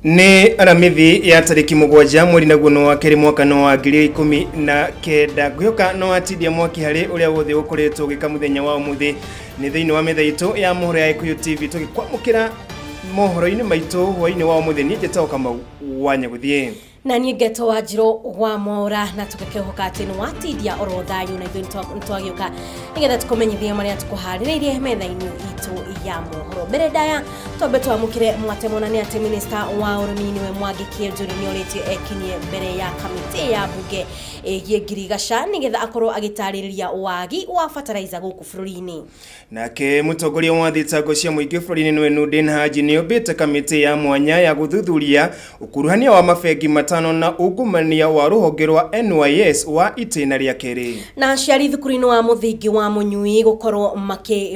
Nĩ Aramithi ya tarĩki 7 mweri naguo nĩ wa kerĩ mwaka nĩ wa 2019. Ngwĩhoka no watindia mwaki harĩ ũrĩa wothe ũkoretwo ũgĩka mũthenya wa ũmũthĩ. Nĩ thĩinĩ wa metha itũ ya mohoro ya Gĩkũyũ TV tũgĩkwamũkĩra mohoro-inĩ maitũ hwaĩ-inĩ wa ũmũthĩ. Niĩ njĩtagwo Kamau wa Nyagũthiĩ. Na niĩ ngetwo Wanjirũ wa Mwaũra, na tũgĩkĩhoka atĩ nĩ watindia oro thayũ, na ithuĩ nĩ twagĩũka nĩgetha tũkũmenyithie marĩa tũkũharĩrĩirie metha-inĩ itũ ya mohoro. Mbere ndaya twambe twamũkĩre mwatemona nĩ atĩ minista wa ũrĩmi nĩwe Mwangi Kĩenjũri nĩ orĩtio ekinyie mbere ya kamĩtĩ ya mbunge ĩgiĩ ngirigaca nĩgetha akorwo agĩtarĩria wagi wa bataraiza gũkũ bũrũri-inĩ. Nake mũtongoria wa thitango cia mũingĩ bũrũri-inĩ nĩwe Nurdin Haji nĩ ombĩte kamĩtĩ ya mwanya ya gũthuthuria ũkuruhania wa mabengi matano na ungumania wa rũhonge rwa NYS wa itĩna rĩa kerĩ. Na aciari thukuru-inĩ wa mũthingi wa Mũnyui gũkorwo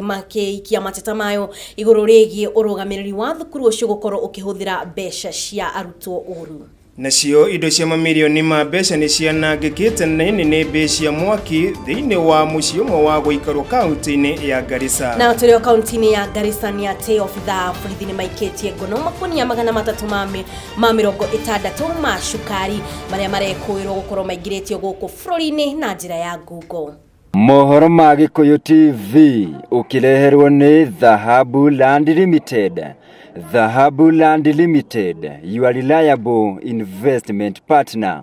makĩikia mateta mayo igũrũ rĩgiĩ ũrũgamĩrĩri wa thukuru ũcio gũkorwo ũkĩhũthĩra mbeca cia arutwo ũru. Nacio indo cia mamirioni ma mbeca nĩ cianangĩkĩte na nĩnĩmbĩ cia mwaki thĩinĩ wa mũciĩ ũmwe wa gũikarwo kaunti-inĩ ya Garissa. Na tũrĩ o kaunti-inĩ ya Garissa nĩ atĩ obithaa a borithi nĩ maikĩtie ngono makunia 360 ma cukari marĩa marekũĩrwo gũkorwo maingĩrĩtio gũkũ bũrũri-inĩ na njĩra ya ngungo. Mohoro ma Gĩkũyũ TV ũkĩreherwo nĩ Dhahabu Land Limited. Dhahabu Land Limited, your reliable investment partner.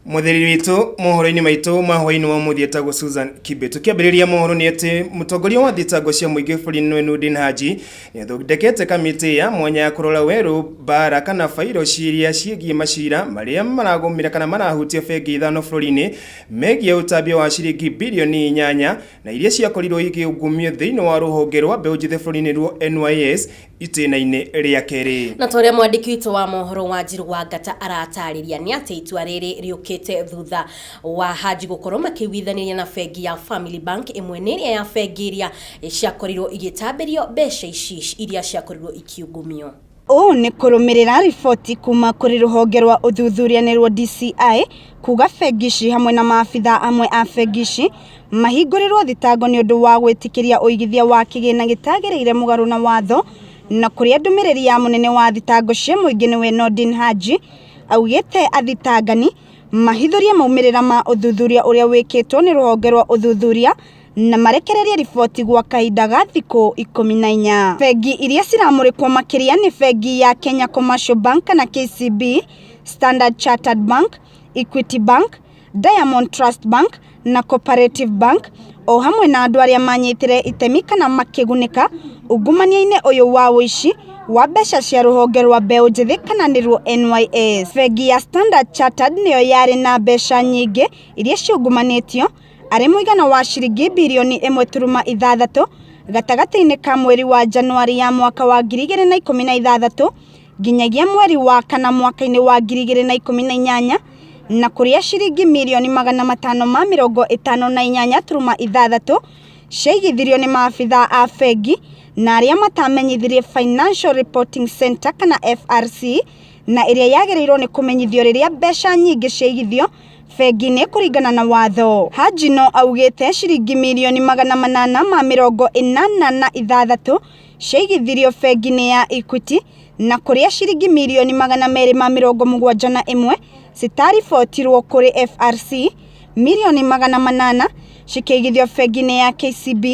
Mũtheri witũ mohoro-inĩ maitũ ma hwaĩ-inĩ wa ũmũthĩ etagwo Susan Kibe. Tũkĩambĩrĩria mohoro nĩ atĩ mũtongoria wa thitango cia mũingĩ bũrũri-inĩ nĩwe Nurdin Haji nĩ athondekete kamĩtĩ ya mwanya ya kũrora werũ mbara kana bairo ciria ciĩgiĩ macira marĩa maragũmĩra kana marahutia bengi ithano bũrũri-inĩ megiĩ ũtambia wa ciringi birioni 8 na iria ciakorirwo ikĩungumio thĩinĩ wa rũhonge rwa mbeũ njĩthĩ bũrũri-inĩ ruo NYS itĩna-inĩ rĩa kerĩ. Na ta ũrĩa mwandĩki witũ wa mohoro Wanjiru wa Ngata aratarĩria nĩ atĩ itua rĩrĩ rĩũkĩte thutha wa Haji gũkorwo makĩiguithanĩria na bengi ya Family Bank ĩmwe nĩ ĩrĩa ya bengi iria ciakorirwo igĩtambĩrio mbeca ici iria ciakorirwo ikiungumio. Ũũ nĩ kũrũmĩrĩra riboti kuma kũrĩ rũhonge rwa ũthuthuria nĩruo DCI kuga bengi ici hamwe na maabitha amwe a bengi ici mahingũrĩrwo thitango nĩ ũndũ wa gwĩtĩkĩria ũigithia wa kĩgĩna gĩtagĩrĩire mũgarũ na watho, na kũrĩa ndũmĩrĩri ya mũnene wa thitango cia mũingĩ nĩwe Nordin Haji augĩte athitangani mahithũrie maumĩrĩra ma ũthuthuria ũrĩa wĩkĩtwo nĩ rũhonge rwa ũthuthuria na marekererie riboti gwa kahinda ga thikũ 14. Bengi iria ciramũrĩkwo makĩria nĩ bengi ya Kenya Commercial Bank kana KCB, Standard Chartered Bank, Equity Bank, Diamond Trust Bank na Cooperative Bank, o hamwe na andũ arĩa manyitire itemi kana makĩgunĩka ungumania-inĩ ũyũ wa ũici wa mbeca cia rũhonge rwa mbeũ njĩthĩ kana nĩruo NYS. Bengi ya Standard Chartered nĩyo yarĩ na mbeca nyingĩ iria ciungumanĩtio arĩ mũigana wa ciringi birioni 1.6 gatagatĩ-inĩ ka mweri wa Januari ya mwaka wa 2016 nginyagia mweri wa kana mwaka-inĩ wa 2018, na kũrĩa ciringi mirioni 558.6 ciaigithirio nĩ maabitha a bengi na arĩa matamenyithirie Financial Reporting Center kana FRC, na ĩrĩa yagĩrĩirwo nĩ kũmenyithio rĩrĩa mbeca nyingĩ ciaigithio bengi-inĩ kũringana na watho. Haji no augĩte ciringi mirioni 886 ciaigithirio bengi-inĩ ya Equity, na kũrĩa ciringi mirioni 271 citaribotirwo kũrĩ FRC, mirioni 800 cikĩigithio bengi-inĩ ya KCB,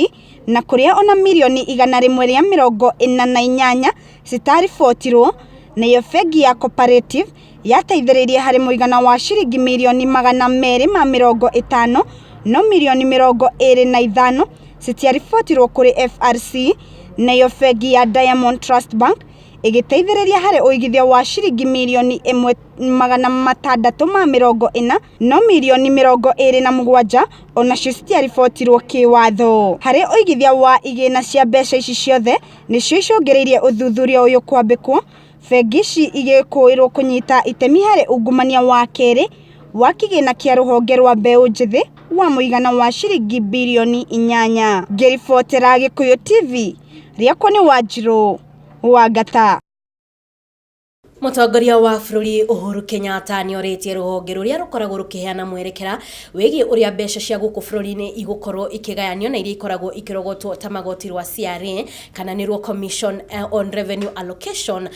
na kũrĩa ona mirioni 148 citaribotirwo, nayo bengi ya Cooperative yateithĩrĩirie harĩ mũigana wa ciringi mirioni 250, no mirioni 25 citiaribotirwo kũrĩ FRC, nayo bengi ya Diamond Trust Bank ĩgĩteithĩrĩria harĩ ũigithia wa ciringi mirioni 1 640, no mirioni 27 onacio citiaribotirwo kĩwatho. Harĩ ũigithia wa igĩna cia mbeca ici ciothe nĩcio icũngĩrĩirie ũthuthuria ũyũ kwambĩkwo, bengi ici igĩkũĩrwo kũnyita itemi harĩ ungumania wa kerĩ wa kĩgĩna kĩa rũhonge rwa mbeũ njĩthĩ wa mũigana wa ciringi birioni 8. Ngĩribotera Gĩkũyũ TV, rĩakwa nĩ Wanjirũ wa Ngata. Mũtongoria wa bũrũri Uhuru Kenyatta nĩorĩtie rũhonge rũrĩa rũkoragwo rũkĩheana mwerekera wĩgiĩ ũrĩa mbeca cia gũkũ bũrũri-inĩ igũkorwo ikĩgayanio na iria ikoragwo ikĩrogotwo ta magoti rwa CRA kana nĩruo Commission on Revenue Allocation,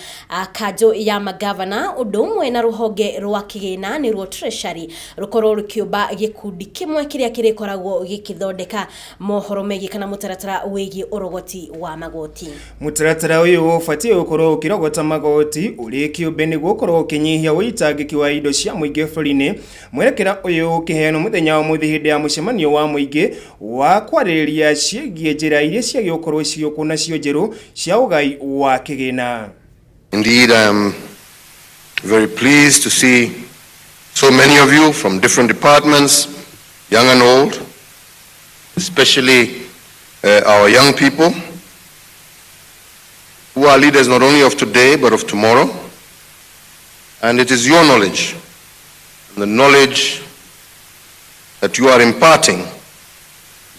kanjũ ya magavana ũndũ ũmwe na rũhonge rwa kĩgĩna nĩruo Treasury rũkorwo rũkĩũmba gĩkundi kĩmwe kĩrĩa kĩrĩkoragwo gĩkĩthondeka mohoro megiĩ kana mũtaratara wĩgiĩ ũrogoti wa magoti. Mũtaratara ũyũ ũbatiĩ gũkorwo ũkĩrogota magoti ũrĩ kĩũmbe nĩguo ũkorwo ũkĩnyihia ũitangĩki wa indo cia mũingĩ bũrũri-inĩ. Mwerekera ũyũ ũkĩheanwo mũthenya wa ũmũthĩ hĩndĩ ya mũcemanio wa mũingĩ wa kwarĩrĩria ciĩgiĩ njĩra iria ciagĩrĩirwo gũkorwo cigĩũkwo nacio njerũ cia ũgai wa kĩgĩna. Indeed, I am very pleased to see so many of you from different departments, young and old, especially our young people, who are leaders not only of today but of tomorrow. And it is your knowledge, and the knowledge that you are imparting,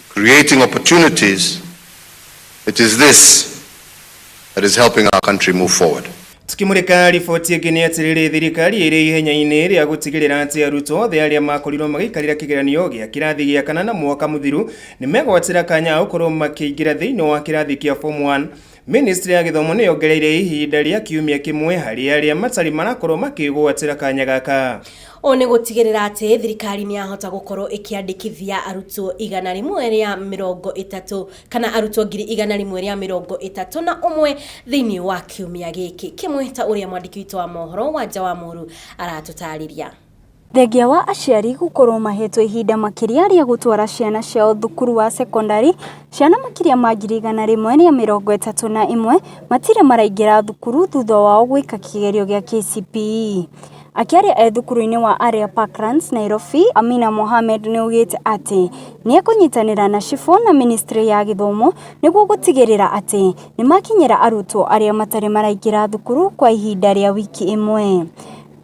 creating opportunities, it is this that is helping our country move forward. Tukimurika riboti ĩngĩ nĩ atĩrĩrĩ, thirikari ĩrĩ ihenya-inĩ rĩa gũtigĩrĩra atĩ arutwo othe arĩa makorirwo magĩikarĩra kĩgeranio gĩa kĩrathi gĩa kanana mwaka mũthiru nĩ megwatĩra kanya gũkorwo makĩingĩra thĩinĩ wa kĩrathi kĩa form 1. Ministry ya gĩthomo nĩ yongereire ihinda rĩa kiumia kĩmwe harĩ arĩa matarĩ marakorwo makĩgwatĩra kanya gaka. Ũũ nĩ gũtigĩrĩra atĩ thirikari nĩ yahota gũkorwo ĩkĩandĩkithia arutwo 130 kana arutwo 131,000 thĩinĩ wa kiumia gĩkĩ kĩmwe, ta ũrĩa mwandĩki witũ wa mohoro Wanja wa Mũru aratũtarĩria. Thengia wa aciari gũkorwo mahetwo ihinda makĩria rĩa gũtwara ciana ciao thukuru wa sekondari, ciana makĩria ma 131,000 matirĩ maraingĩra thukuru thutha wao gwĩka kĩgerio gĩa KCPE. Akĩaria e thukuru-inĩ wa Arĩa Parklands, Nairobi, Amina Mohamed nĩaugĩte atĩ nĩekũnyitanĩra na cibũ na ministry ya gĩthomo nĩguo gũtigĩrĩra atĩ nĩmakinyĩra arutwo arĩa matarĩ maraingĩra thukuru kwa ihinda rĩa wiki ĩmwe.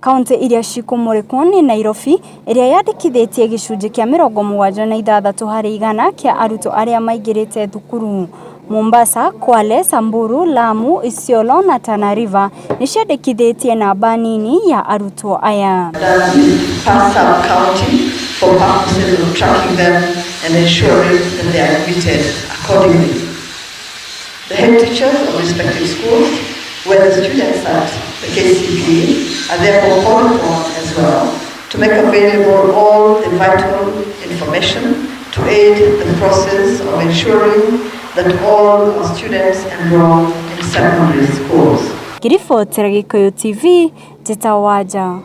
Kaunti iria cikũmũrĩkwo nĩ Nairobi, ĩrĩa yandĩkithĩtie gĩcunjĩ kĩa 76% kĩa arutwo arĩa maingĩrĩte thukuru. Mombasa, Kwale, Samburu, Lamu, Isiolo na Tana River nĩciandĩkithĩtie namba nini ya arutwo aya. Per sub-county for purposes of tracking them and ensuring that they are admitted accordingly. The head teachers of respective schools where the students at the KCPE are therefore called upon as well to make available all the vital information to aid the process of ensuring that all our students enroll in secondary schools. Ngĩribotera Gĩkũyũ TV, njĩtagwo Wanja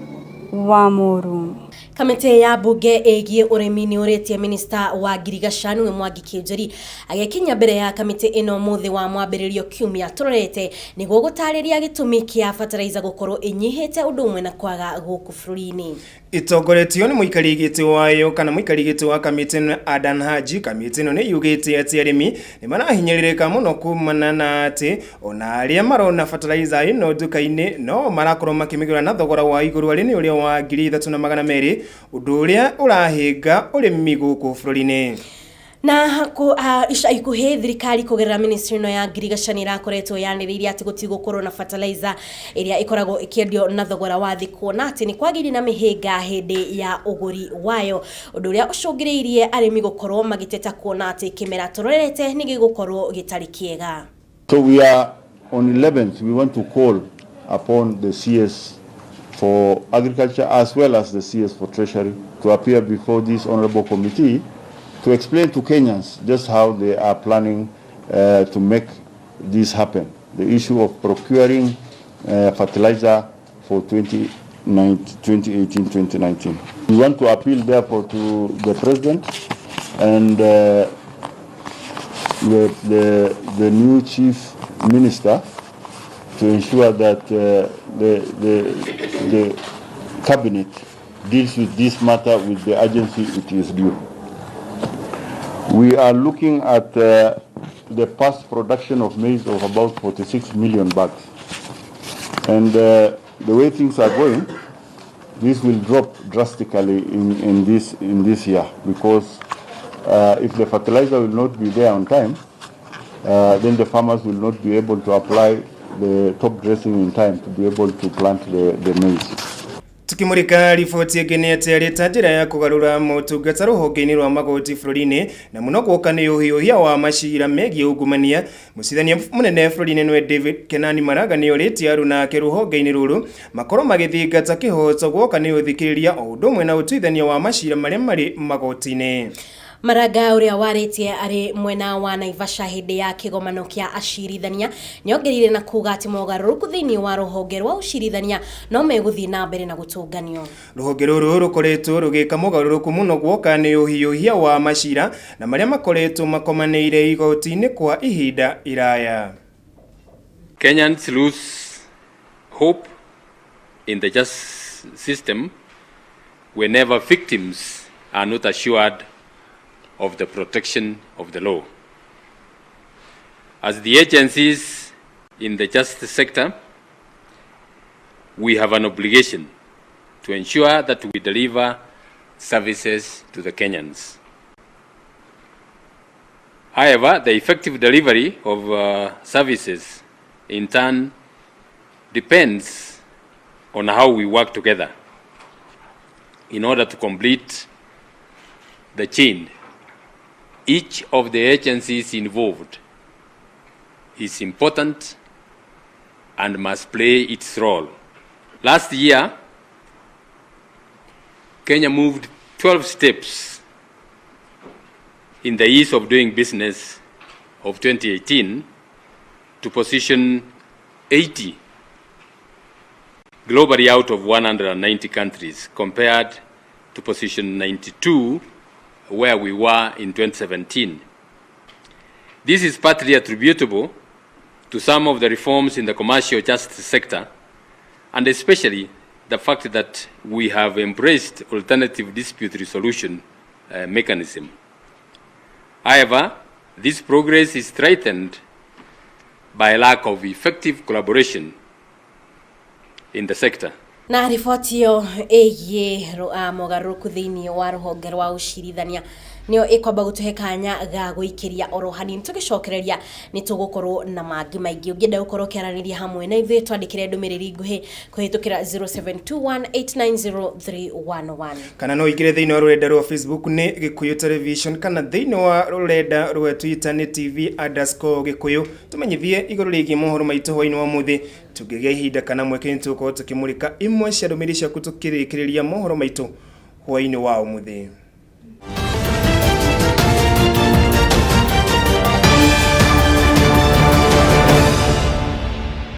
wa Mũru. Kamĩtĩ ya mbunge ĩgiĩ ũrĩmi nĩ ũrĩtie minista wa ngirigaca nĩwe Mwangi Kĩnjori agĩkinya mbere ya kamĩtĩ ĩno mũthĩ wa mwambĩrĩrio kiumia tũrorete nĩguo gũtarĩria gĩtũmi kĩa fertilizer gũkorwo ĩnyihĩte ũndũ ũmwe na kwaga gũkũ bũrũri-inĩ. Ĩtongoretio nĩ mũikari gĩtĩ wayo kana mũikari gĩtĩ wa kamĩtĩ ĩno Adan Haji, kamĩtĩ ĩno nĩ yugĩte atĩ arĩmi nĩ marahinyĩrĩrĩka mũno kumana na atĩ ona arĩa marona fertilizer ĩno nduka-inĩ no marakorwo makĩmĩgũra na thogora wa igũrũ arĩ nĩ ũrĩa wa 3,200, ũndũ ũrĩa ũrahĩnga ũrĩmi gũkũ bũrũri-inĩ. Na ica ikuhĩ thirikari kũgerera ministry ĩno ya ngirigaca nĩ ĩrakoretwo yanĩrĩire atĩ gũtigũkorwo na fertilizer ĩrĩa ĩkoragwo ĩkĩendio na thogora wa thĩ, kuona atĩ nĩ kwagĩire na mĩhĩnga hĩndĩ ya ũgũri wayo, ũndũ ũrĩa ũcũngĩrĩirie arĩmi gũkorwo magĩteta kuona atĩ kĩmera tũrorete nĩ gĩgũkorwo gĩtarĩ kĩega. So we are on 11th, we want to call upon the CS for Agriculture as well as the CS for Treasury to appear before this honorable committee to explain to Kenyans just how they are planning to make this happen. The issue of procuring fertilizer for 2018-2019. We want to appeal therefore to the President and the new Chief Minister to ensure that the Cabinet deals with this matter with the urgency it is due. We are looking at the past production of maize of about 46 million bags. And the way things are going, this will drop drastically in this year, because if the fertilizer will not be there on time, then the farmers will not be able to apply the top dressing in time to be able to plant the maize. Tukimurika riboti ĩngĩ nĩ atĩ arĩ ta njĩra ya kũgarũra motungata rũhonge-inĩ rwa magoti bũrũri-inĩ na mũno gwoka nĩ ũhiũhia wa macira megiĩ ungumania. Mũcirithania mũnene bũrũri-inĩ nĩwe David Kenani Maraga nĩ orĩtie aruna ake rũhonge-inĩ rũrũ makorwo magĩthingata kĩhoto gwoka nĩ ũthikĩrĩria o ũndũ ũmwe na ũtuithania wa macira marĩa marĩ magoti-inĩ. Maraga ũrĩa warĩtie arĩ mwena wa Naivasha hĩndĩ ya kĩgomano kĩa acirithania nĩongereire na kuga atĩ mogarũrũku thĩinĩ wa rũhonge rwa ũcirithania no megũthiĩ na mbere na gũtũnganio. Rũhonge rũrũ rũkoretwo rũgĩka mogarũrũku mũno gwoka nĩ ũhiũhia wa macira na marĩa makoretwo makomanĩire igoti-inĩ kwa ihinda iraya. Kenyans lose hope in the justice system whenever victims are not assured of the protection of the law. As the agencies in the justice sector, we have an obligation to ensure that we deliver services to the Kenyans. However, the effective delivery of services in turn depends on how we work together in order to complete the chain. Each of the agencies involved is important and must play its role. Last year, Kenya moved 12 steps in the ease of doing business of 2018 to position 80 globally out of 190 countries, compared to position 92 where we were in 2017. This is partly attributable to some of the reforms in the commercial justice sector, and especially the fact that we have embraced alternative dispute resolution mechanism. However, this progress is threatened by a lack of effective collaboration in the sector. Na riboti ĩyo ĩgiĩ mogarũrũku thĩinĩ wa rũhonge rwa ũcirithania nĩyo ĩkwamba gũtũhe kanya ga gũikĩria oro hanini. Tũgĩcokereria nĩ tũgũkorwo na mangĩ maingĩ. Ũngĩenda gũkorwo ũkĩaranĩria hamwe na ithuĩ, twandĩkĩre ndũmĩrĩri nguhĩ kũhĩtũkĩra 0721890311, kana no ũingĩre thĩinĩ wa rũrenda rwa Facebook nĩ Gĩkũyũ Television, kana thĩinĩ wa rũrenda rwa Twitter nĩ TV_Gĩkũyũ. Tũmenyithie igũrũ rĩgiĩ mohoro maitũ hwainĩ wa ũmũthĩ. Tũngĩgĩa ihinda kana mweke, nĩ tũgũkorwo tũkĩmũrĩka imwe cia ndũmĩrĩri ciaku tũkĩrĩkĩrĩria mohoro maitũ hwainĩ wa ũmũthĩ.